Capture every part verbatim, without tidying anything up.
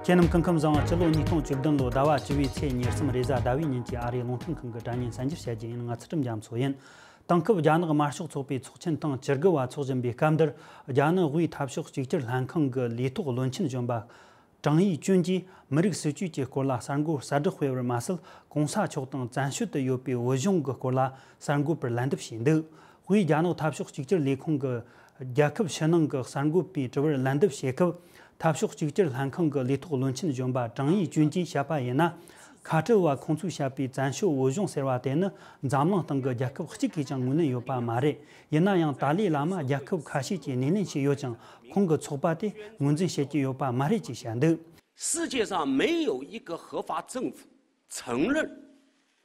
ཁྱེད་རྣམས་སྐུ་ཁམས་བཟང་། སྤྱི་ལོ་ཉིས་སྟོང་བཅུ་བདུན་ལོ་ཟླ་བ་བཅུ་བའི་ཚེས་ཉེར་གསུམ་རེས་གཟའ་ཟླ་བའི་ཉིན་གྱི་ཨ་རིའི་རླུང་འཕྲིན་ཁང་གི་དྲ་བརྙན་གསར་འགྱུར་བཤད་རྒྱུ་ཡིན། ང་ཚུལ་ཁྲིམས་རྒྱ་མཚོ་ཡིན། དེང་སྐབས་རྒྱ་ནག་དམར་ཤོག་ཚོགས་པའི་ཚོགས་ཆེན་ཐེངས་བཅུ་དགུ་བ་འཚོགས་བཞིན་པའི་སྐབས་འདིར། རྒྱ་ནག་དབུས་འཐབ་ཕྱོགས་གཅིག་གྱུར་ལྷན་ཁང་གི་ལས་ཐོག་བློན་ཆེན་གཞོན་པ་ཀྲང་ཡི་ཅུན་གྱིས་མི་རིགས་སྲིད་ཇུས་ཀྱི་སྐོར་ལ་གསར་འགོད་གསལ་བསྒྲགས་སྤེལ་བར་མ་ཟད། གོང་ས་མཆོག་དང་བཙན་བྱོལ་དུ་ཡོད་པའི་བོད་གཞུང་གི་སྐོར་ལ་གསར་འགོད་པར་ལན་འདེབས་བྱས་འདུག། དབུས་རྒྱ་ནག་འཐབ་ཕྱོགས་གཅིག་གྱུར་ལས་ཁུངས་ཀྱི་རྒྱལ་ཁབ་ཕྱི་ནང་གི་གསར་འགོད་པའི་དྲི་བར་ལན་འདེབས་བྱེད་སྐབས། འཐབ་ཕྱོགས་གཅིག་གྱུར་ལྷན་ཁང་གི་ལས་ཐོག་བློན་ཆེན་གཞོན་པ་ཀྲང་ཡི་ཅུན་གྱིས་བཤད་པ་ཡིན་ན། ཁ་བྲལ་བ་ཁོང་ཚོས་བཤད་པའི་བཙན་བྱོལ་བོད་གཞུང་ཟེར་བ་དེ་ནི་འཛམ་གླིང་སྟེང་གི་རྒྱལ་ཁབ་གཅིག་གིས་ཀྱང་ངོས་ལེན་ཡོད་པ་མ་རེད། ཡིན་ན་ཡང་ཏཱ་ལའི་བླ་མ་རྒྱལ་ཁབ་ཁ་ཤས་ཀྱིས་སྣེ་ལེན་བྱས་ཡོད་ཀྱང་། ཁོང་གི་ཚོགས་པ་དེ་ངོས་འཛིན་བྱེད་ཀྱི་ཡོད་པ་མ་རེད་ཅེས་བཤད་འདུག། 世界上没有一个合法政府承认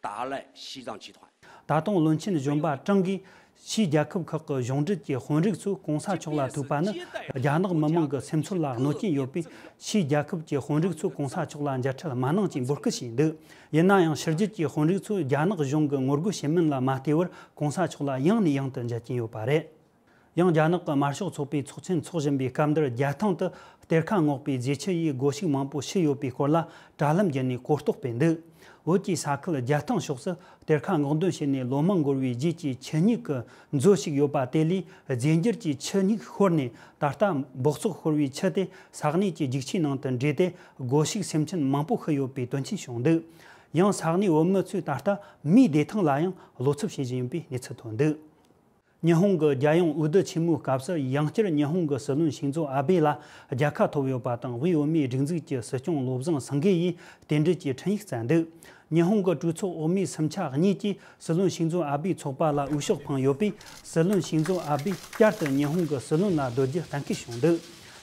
达赖西藏集团。 ད་དུང་བློན་ཆེན་གཞོན་པ་ཀྲང་གིས། ཕྱིའི་རྒྱལ་ཁབ་ཁག་གི་གཞུང་འབྲེལ་གྱི་དཔོན་རིགས་ཚོས་གོང་ས་མཆོག་ལ་ཐུག་པ་ནི། རྒྱ་ནག་མི་དམངས་ཀྱི་སེམས་ཚོར་ལ་གནོད་སྐྱོན་ཡོད་པས། ཕྱིའི་རྒྱལ་ཁབ་ཀྱི་དཔོན་རིགས་ཚོས་གོང་ས་མཆོག་ལ་མཇལ་འཕྲད་མ་གནང་ཅེས་འབོད་སྐུལ་བྱས་འདུག། ཡིན་ན་ཡང་ཕྱི་རྒྱལ་གྱི་དཔོན་རིགས་ཚོས་རྒྱ་ནག་གཞུང་གི་ངོ་རྒོལ་བྱེད་མིན་ལ་མ་བལྟས་པར། གོང་ས་མཆོག་ལ་ཡང་ནས་ཡང་དུ་མཇལ་གྱིན་ཡོད་པ་རེད། ཡང་རྒྱ་ནག་གི་དམར་ཤོག་ཚོགས་པའི་ཚོགས་ཆེན་འཚོགས་བཞིན་པའི་སྐབས་འདིར། རྒྱལ་ཐང་དུ་གཏེར་ཁ་སྔོག་པའི་རྫས་ཆུ་ཡིས་སྒོ་ཕྱུགས་མང་པོ་ཤི་ཡོད་པའི་སྐོར་ལ་དྲ་ལམ་བརྒྱུད་ནས་གོ་རྟོགས་སྤེལ་འདུག། བོད་ཀྱི་ས་ཁུལ་རྒྱལ་ཐང་ཕྱོགས་སུ་གཏེར་ཁ་སྔོག་འདོན་བྱས་ནས་ལོ་མང་འགོར་བའི་རྗེས་ཀྱི་ཆུ་སྙིགས་ཀྱི་མཛོད་ཞིག་ཡོད་པ་དེ་ལས། རྫས་འགྱུར་གྱི་ཆུ་སྙིགས་ཤོར་ནས། ད་ལྟ་འབག་བཙོག་ཤོར་བའི་ཆུ་དེ་ས་གནས་ཀྱི་རྒྱུག་ཆུའི་ནང་དུ་འདྲེས་ཏེ། སྒོ་ཕྱུགས་སེམས་ཅན་མང་པོ་ཤི་ཡོད་པའི་དོན་རྐྱེན་བྱུང་འདུག། ཡང་ས་གནས་བོད་མི་ཚོས་ད་ལྟ་མིའི་བདེ་ཐང་ལ་ཡང་བློ་འཚབ་བྱེད་བཞིན་ཡོད་པའི་གནས་ཚུལ་ཐོན་འདུག། ཉི་ཧོང་གི་རྒྱལ་ཡོངས་འོས་བསྡུ་ཆེན་མོའི་སྐབས་སུ། ཡང་བསྐྱར་ཉི་ཧོང་གི་སྲིད་བློན་ཤིང་ཛོ་ཨ་བྷེ་ལ་རྒྱལ་ཁ་ཐོབ་ཡོད་པ་དང་། དབུས་བོད་མིའི་སྒྲིག་འཛུགས་ཀྱི་སྲིད་སྐྱོང་བློ་བཟང་སེང་གེ་ཡིས་རྟེན་འབྲེལ་གྱི་འཕྲིན་ཡིག་བསྩལ་འདུག། ཉི་ཧོང་གི་གྲོས་ཚོགས་འོག་མའི་སུམ་ཆ་གཉིས་ཀྱིས་སྲིད་བློན་ཤིང་ཛོ་ཨ་བྷེའི་ཚོགས་པ་ལ་འོས་ཤོག་འཕངས་ཡོད་པས། སྲིད་བློན་ཤིང་ཛོ་ཨ་བྷེ་བསྐྱར་དུ་ཉི་ཧོང་གི་སྲིད་བློན་ལ་སྡོད་རྒྱུ་གཏན་འཁེལ་བྱུང་འདུག།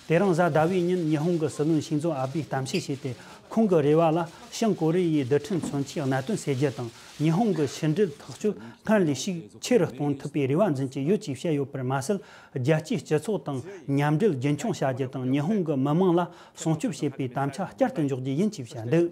དེ་རིང་གཟའ་ཟླ་བའི་ཉིན་ཉི་ཧོང་གི་སྲིད་བློན་ཤིང་ཛོ་ཨ་བྷེས་གཏམ་བཤད་བྱས་ཏེ། ཁོང་གི་རེ་བ་ལ་བྱང་ཀོ་རི་ཡའི་རྡུལ་ཕྲན་མཚོན་ཆའི་གནད་དོན་སེལ་རྒྱུ་དང་། ཉི་ཧོང་གི་ཕྱི་འབྲེལ་ཐག་གཅོད་སྔར་ལས་ཤུགས་ཆེ་རུ་གཏོང་ཐུབ་པའི་རེ་བ་འཛིན་གྱི་ཡོད་ཅེས་བཤད་ཡོད་པར་མ་ཟད། རྒྱལ་སྤྱིའི་སྤྱི་ཚོགས་དང་མཉམ་འབྲེལ་རྒྱུན་འཁྱོངས་བྱ་རྒྱུ་དང་། ཉི་ཧོང་གི་མི་དམངས་ལ་སྲུང་སྐྱོབ་བྱེད་པའི་དམ་བཅའ་བསྐྱར་དུ་འཇོག་རྒྱུ་ཡིན་ཅེས་བཤད་འདུག།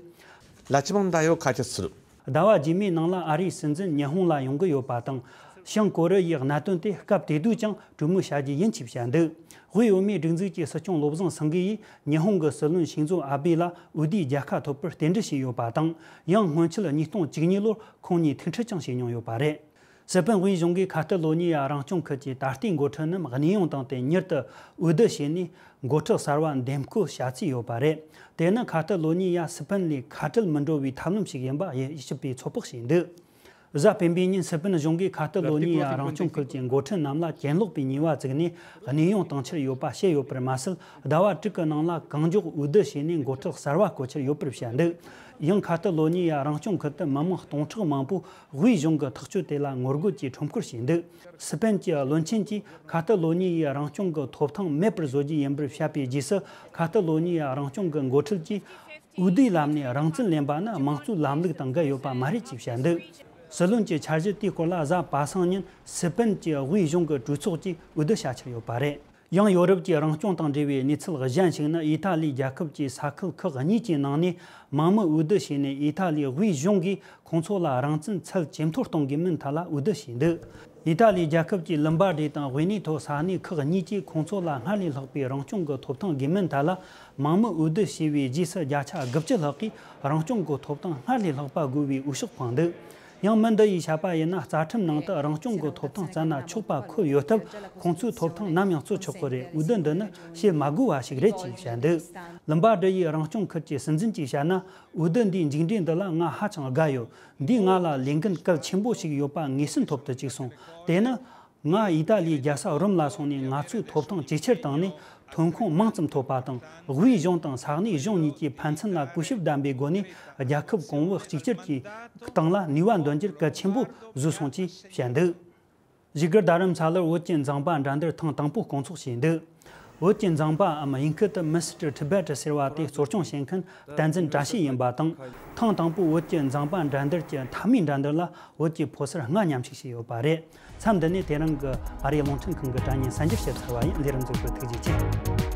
ལ་ཅི་མང་ད་ཡོད་ཁ་ཆེ་ཚུལ། ཟླ་བ་རྗེས་མའི་ནང་ལ་ཨ་རིའི་སྲིད་འཛིན་ཉི་ཧོང་ལ་ཡོང་གི་ཡོད་པ་དང་། བྱང་ཀོ་རི་ཡའི་གནད་དོན་དེ་སྐབས་དེ་དུས་ཀྱང་གྲོས་མོལ་བྱ་རྒྱུ་ཡིན་ཅེས་བཤད་འདུག། དབུས་བོད་མིའི་སྒྲིག་འཛུགས་ཀྱི་སྲིད་སྐྱོང་བློ་བཟང་སེང་གེ་ཡིས་ཉི་ཧོང་གི་སྲིད་བློན་ཤིང་ཛོ་ཨ་བྷེ་ལ་འོས་བསྡུའི་རྒྱལ་ཁ་ཐོབ་པར་རྟེན་འབྲེལ་བྱས་ཡོད་པ་དང་། ཡང་སྔོན་ཆད་ཉིས་སྟོང་བཅུ་གཉིས་ལོར་ཁོང་གཉིས་ཐུག་འཕྲད་ཀྱང་བྱས་མྱོང་ཡོད་པ་རེད། སི་པན་དབུས་གཞུང་གིས་ཁ་ཏ་ལོ་ཉི་ཡ་རང་སྐྱོང་ཁུལ་གྱི་ད་ལྟའི་འགོ་ཁྲིད་རྣམས་གནས་དབྱུང་བཏང་སྟེ། མྱུར་དུ་འོས་བསྡུ་བྱས་ནས་འགོ་ཁྲིད་གསར་བ་འདེམས་བསྐོ་བྱ་རྩིས་ཡོད་པ་རེད། དེ་ནི་ཁ་ཏ་ལོ་ཉི་ཡ་སི་པན་ལས་ཁ་བྲལ་མི་འགྲོ་བའི་ཐབས་ལམ་ཞིག་ཡིན་པ་དབྱེ་ཞིབ་པས་ཚོད་དཔག་བྱས་འདུག། གཟའ་སྤེན་པའི་ཉིན་སི་པན་གཞུང་གིས་ཁ་ཏ་ལོ་ཉི་ཡ་རང་སྐྱོང་ཁུལ་གྱི་འགོ་ཁྲིད་རྣམས་ལ་གྱེན་ལོག་པའི་ཉེས་པ་བཙུགས་ནས་གནས་དབྱུང་བཏང་འཆར་ཡོད་པ་བཤད་ཡོད་པར་མ་ཟད། ཟླ་བ་དྲུག་གི་ནང་ལ་གང་མགྱོགས་འོས་བསྡུ་བྱས་ནས་འགོ་ཁྲིད་གསར་བ་བསྐོ་འཆར་ཡོད་པར་བཤད་འདུག། ཡང་ཁ་ཏ་ལོ་ཉི་ཡ་རང་སྐྱོང་ཁུལ་དུ་མི་མང་སྟོང་ཕྲག་མང་པོས་དབུས་གཞུང་གི་ཐག་གཅོད་དེ་ལ་ངོ་རྒོལ་གྱིས་ཁྲོམ་སྐོར་བྱས་འདུག། སི་པན་གྱི་བློན་ཆེན་གྱིས་ཁ་ཏ་ལོ་ཉི་ཡའི་རང་སྐྱོང་གི་ཐོབ་ཐང་མེད་པར་བཟོ་རྒྱུ་ཡིན་པར་བཤད་པའི་རྗེས་སུ། ཁ་ཏ་ལོ་ཉི་ཡའི་རང་སྐྱོང་གི་འགོ་ཁྲིད་ཀྱིས་འོས་བསྡུའི་ལམ་ནས་རང་བཙན་ལེན་པ་ནི་དམངས་གཙོའི་ལམ་ལུགས་དང་འགལ་ཡོད་པ་མ་རེད་ཅེས་བཤད་འདུག། སྲིད་བློན་གྱི་འཆར་གཞི་དེའི་སྐོར་ལ་གཟའ་པ་སངས་ཉིན་སི་པན་གྱི་དབུས་གཞུང་གི་གྲོས་ཚོགས་ཀྱིས་འོས་བསྡུ་བྱ་འཆར་ཡོད་པ་རེད། ཡང་ཡོ་རོབ་ཀྱི་རང་སྐྱོང་དང་འབྲེལ་བའི་གནས་ཚུལ་གཞན་ཞིག་ནི། ཨི་ཐ་ལིའི་རྒྱལ་ཁབ་ཀྱི་ས་ཁུལ་ཁག་གཉིས་ཀྱི་ནང་ནས་མང་མོས་འོས་བསྡུ་བྱས་ནས། ཨི་ཐ་ལིའི་དབུས་གཞུང་གིས་ཁོང་ཚོ་ལ་རང་བཙན་ཚད་ཇེ་མཐོར་གཏོང་དགོས་མིན་ཐད་ལ་འོས་བསྡུ་བྱས་འདུག། ཨི་ཐ་ལིའི་རྒྱལ་ཁབ་ཀྱི་ལུམ་བྷ་ཌི་དང་ཝེ་ནེ་ཐོ་ས་གནས་ཁག་གཉིས་ཀྱིས་ཁོང་ཚོ་ལ་སྔར་ལས་ལྷག་པའི་རང་སྐྱོང་གི་ཐོབ་ཐང་དགོས་མིན་ཐད་ལ་མང་མོས་འོས་བསྡུ་བྱས་པའི་རྗེས་སུ། བརྒྱ་ཆ་དགུ་བཅུ་ལྷག་གིས་རང་སྐྱོང་གི་ཐོབ་ཐང་སྔར་ལས་ལྷག་པ་དགོས་པའི་འོས་ཤོག་འཕངས་འདུག། ཡང་མི་འདི་ཡིས་བཤད་པ་ཡིན་ན། རྩ་ཁྲིམས་ནང་དུ་རང་སྐྱོང་གི་ཐོབ་ཐང་བསྩལ་ན་ཆོག་པ་འཁོད་ཡོད་སྟབས། ཁོང་ཚོའི་ཐོབ་ཐང་ནམ་ཡང་རྩོད་ཆོག་གི་རེད། འོས་བསྡུ་འདི་ནི་བྱེད་མ་དགོས་པ་ཞིག་རེད་ཅེས་བཤད་འདུག། ལུམ་བྷ་ཌི་ཡི་རང་སྐྱོང་ཁུལ་གྱི་སྲིད་འཛིན་གྱིས་བཤད་ན། འོས་བསྡུ་འདིའི་མཇུག་འབྲས་འདི་ལ་ང་ཧ་ཅང་དགའ་ཡོད། འདིས་ང་ལ་ལས་འགན་གལ་ཆེན་པོ་ཞིག་ཡོད་པ་ངེས་ཤེས་ཐོབ་ཏུ་བཅུག་སོང་། དེ་ནི། ང་ཨི་ཏ་ལིའི་རྒྱལ་ས་རོམ་ལ་སོང་ནས། ང་ཚོའི་ཐོབ་ཐང་ཇེ་ཆེར་བཏང་ནས། ཐོན་ཁུངས་མང་ཙམ་ཐོབ་པ་དང་། དབུས་གཞུང་དང་ས་གནས་གཞུང་གཉིས་ཀྱི་ཕན་ཚུན་ལ་གུས་ཞབས་ལྡན་པའི་སྒོ་ནས། རྒྱལ་ཁབ་གོང་བུ་གཅིག་གྱུར་གྱི་སྟེང་ལ་ནུས་པ་འདོན་རྒྱུར་གལ་ཆེན་པོ་བཟོས་སོང་ཅེས་བཤད་འདུག། བཞུགས་སྒར་རྡ་རམ་ས་ལར་བོད་ཀྱི་མཛངས་པ་འགྲན་བསྡུར་ཐེངས་དང་པོ་སྐོང་ཚོགས་བྱས་འདུག། བོད་ཀྱི་མཛངས་པའམ་དབྱིན་སྐད་དུ་མི་སི་ཊར་ཊི་བེ་ཊི་ཟེར་བ་དེ་གཙོ་སྐྱོང་བྱེད་མཁན་བསྟན་འཛིན་བཀྲ་ཤིས་ཡིན་པ་དང་། ཐེངས་དང་པོ་བོད་ཀྱི་མཛངས་པ་འགྲན་བསྡུར་གྱི་མཐའ་མའི་འགྲན་བསྡུར་ལ་བོད་ཀྱི་ཕོ་གསར་ལྔ་མཉམ་ཞུགས་བྱས་ཡོད་པ་རེད། མཚམས་འདི་ནས་དེ་རིང་གི་ཨ་རིའི་རླུང་འཕྲིན་ཁང་གི་དྲ་བརྙན་གསར་འགྱུར་བཤད་ཚར་བ་ཡིན། ལས་རིམ་གཟིགས་པར་ཐུགས་རྗེ་ཆེ།